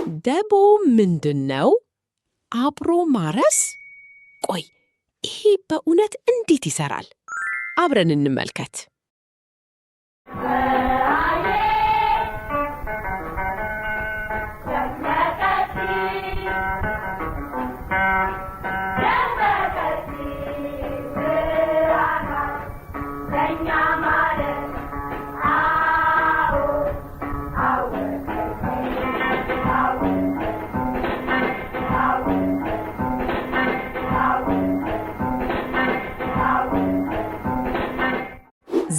ደቦ ምንድን ነው? አብሮ ማረስ? ቆይ፣ ይሄ በእውነት እንዴት ይሰራል? አብረን እንመልከት።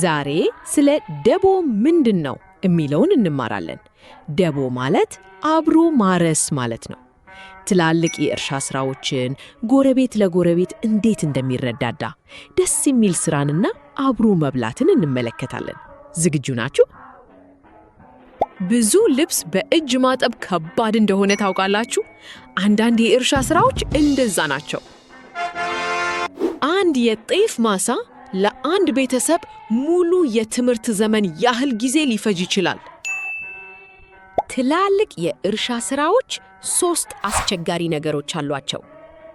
ዛሬ ስለ ደቦ ምንድን ነው የሚለውን እንማራለን። ደቦ ማለት አብሮ ማረስ ማለት ነው። ትላልቅ የእርሻ ስራዎችን ጎረቤት ለጎረቤት እንዴት እንደሚረዳዳ፣ ደስ የሚል ስራንና አብሮ መብላትን እንመለከታለን። ዝግጁ ናችሁ? ብዙ ልብስ በእጅ ማጠብ ከባድ እንደሆነ ታውቃላችሁ? አንዳንድ የእርሻ ስራዎች እንደዛ ናቸው። አንድ የጤፍ ማሳ ለአንድ ቤተሰብ ሙሉ የትምህርት ዘመን ያህል ጊዜ ሊፈጅ ይችላል። ትላልቅ የእርሻ ስራዎች ሶስት አስቸጋሪ ነገሮች አሏቸው።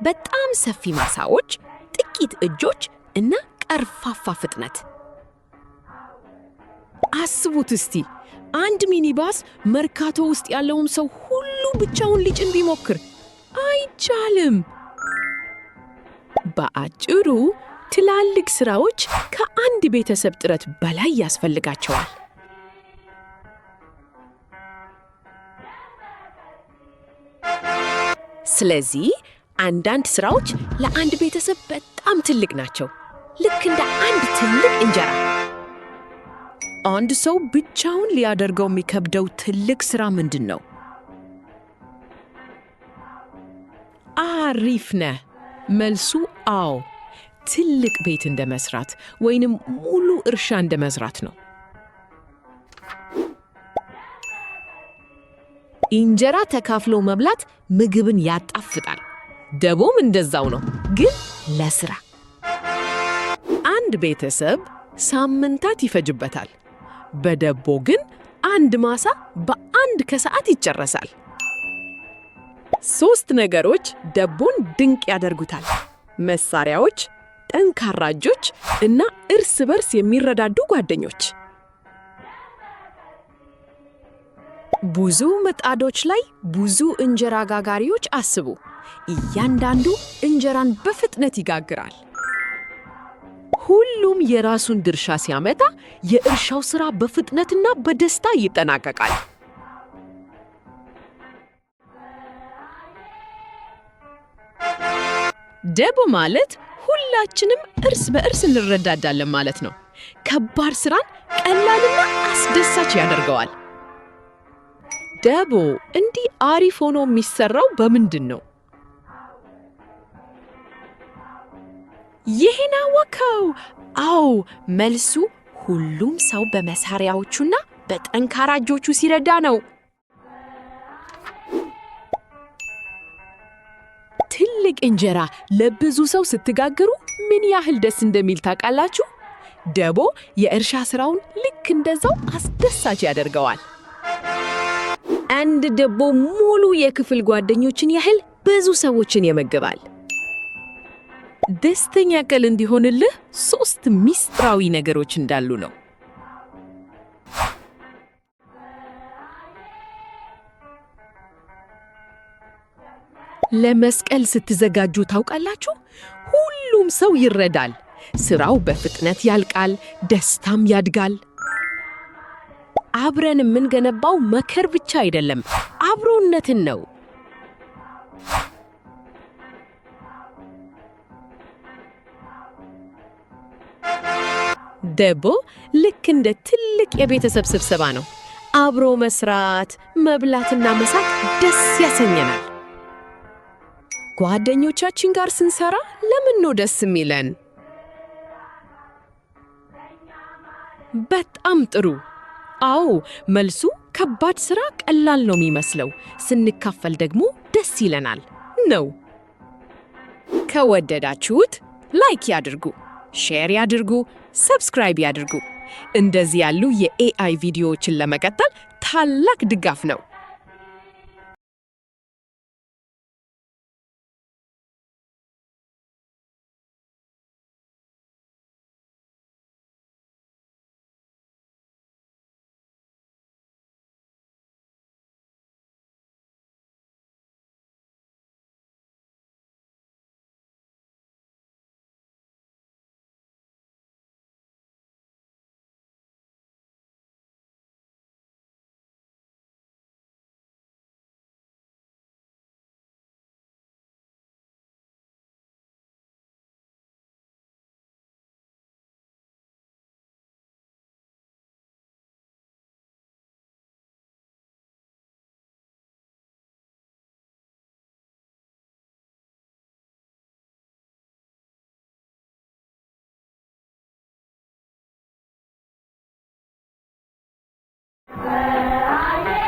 በጣም ሰፊ ማሳዎች፣ ጥቂት እጆች እና ቀርፋፋ ፍጥነት። አስቡት እስቲ፣ አንድ ሚኒባስ መርካቶ ውስጥ ያለውን ሰው ሁሉ ብቻውን ሊጭን ቢሞክር አይቻልም። በአጭሩ ትላልቅ ስራዎች ከአንድ ቤተሰብ ጥረት በላይ ያስፈልጋቸዋል። ስለዚህ አንዳንድ ስራዎች ለአንድ ቤተሰብ በጣም ትልቅ ናቸው፣ ልክ እንደ አንድ ትልቅ እንጀራ። አንድ ሰው ብቻውን ሊያደርገው የሚከብደው ትልቅ ስራ ምንድን ነው? አሪፍ ነህ። መልሱ አዎ፣ ትልቅ ቤት እንደ መስራት ወይንም ሙሉ እርሻ እንደ መዝራት ነው። እንጀራ ተካፍሎ መብላት ምግብን ያጣፍጣል። ደቦም እንደዛው ነው፣ ግን ለስራ። አንድ ቤተሰብ ሳምንታት ይፈጅበታል። በደቦ ግን አንድ ማሳ በአንድ ከሰዓት ይጨረሳል። ሶስት ነገሮች ደቦን ድንቅ ያደርጉታል፦ መሳሪያዎች፣ ጠንካራ እጆች እና እርስ በርስ የሚረዳዱ ጓደኞች። ብዙ ምጣዶች ላይ ብዙ እንጀራ ጋጋሪዎች አስቡ። እያንዳንዱ እንጀራን በፍጥነት ይጋግራል። ሁሉም የራሱን ድርሻ ሲያመጣ የእርሻው ሥራ በፍጥነትና በደስታ ይጠናቀቃል። ደቦ ማለት ሁላችንም እርስ በእርስ እንረዳዳለን ማለት ነው። ከባድ ስራን ቀላልና አስደሳች ያደርገዋል። ደቦ እንዲህ አሪፍ ሆኖ የሚሰራው በምንድን ነው? ይህን አወቀው? አዎ፣ መልሱ ሁሉም ሰው በመሳሪያዎቹና በጠንካራ እጆቹ ሲረዳ ነው። ትልቅ እንጀራ ለብዙ ሰው ስትጋግሩ ምን ያህል ደስ እንደሚል ታውቃላችሁ? ደቦ የእርሻ ስራውን ልክ እንደዛው አስደሳች ያደርገዋል። አንድ ደቦ ሙሉ የክፍል ጓደኞችን ያህል ብዙ ሰዎችን ይመግባል። ደስተኛ ቀን እንዲሆንልህ ሶስት ሚስጥራዊ ነገሮች እንዳሉ ነው። ለመስቀል ስትዘጋጁ ታውቃላችሁ? ሁሉም ሰው ይረዳል። ስራው በፍጥነት ያልቃል፣ ደስታም ያድጋል። አብረን የምንገነባው መከር ብቻ አይደለም፣ አብሮነትን ነው። ደቦ ልክ እንደ ትልቅ የቤተሰብ ስብሰባ ነው። አብሮ መስራት፣ መብላትና መሳቅ ደስ ያሰኘናል። ጓደኞቻችን ጋር ስንሰራ ለምን ነው ደስ የሚለን? በጣም ጥሩ። አዎ፣ መልሱ ከባድ ስራ ቀላል ነው የሚመስለው፣ ስንካፈል ደግሞ ደስ ይለናል ነው። ከወደዳችሁት like ያድርጉ፣ share ያድርጉ፣ subscribe ያድርጉ። እንደዚህ ያሉ የ AI ቪዲዮዎችን ለመቀጠል ታላቅ ድጋፍ ነው። አየ።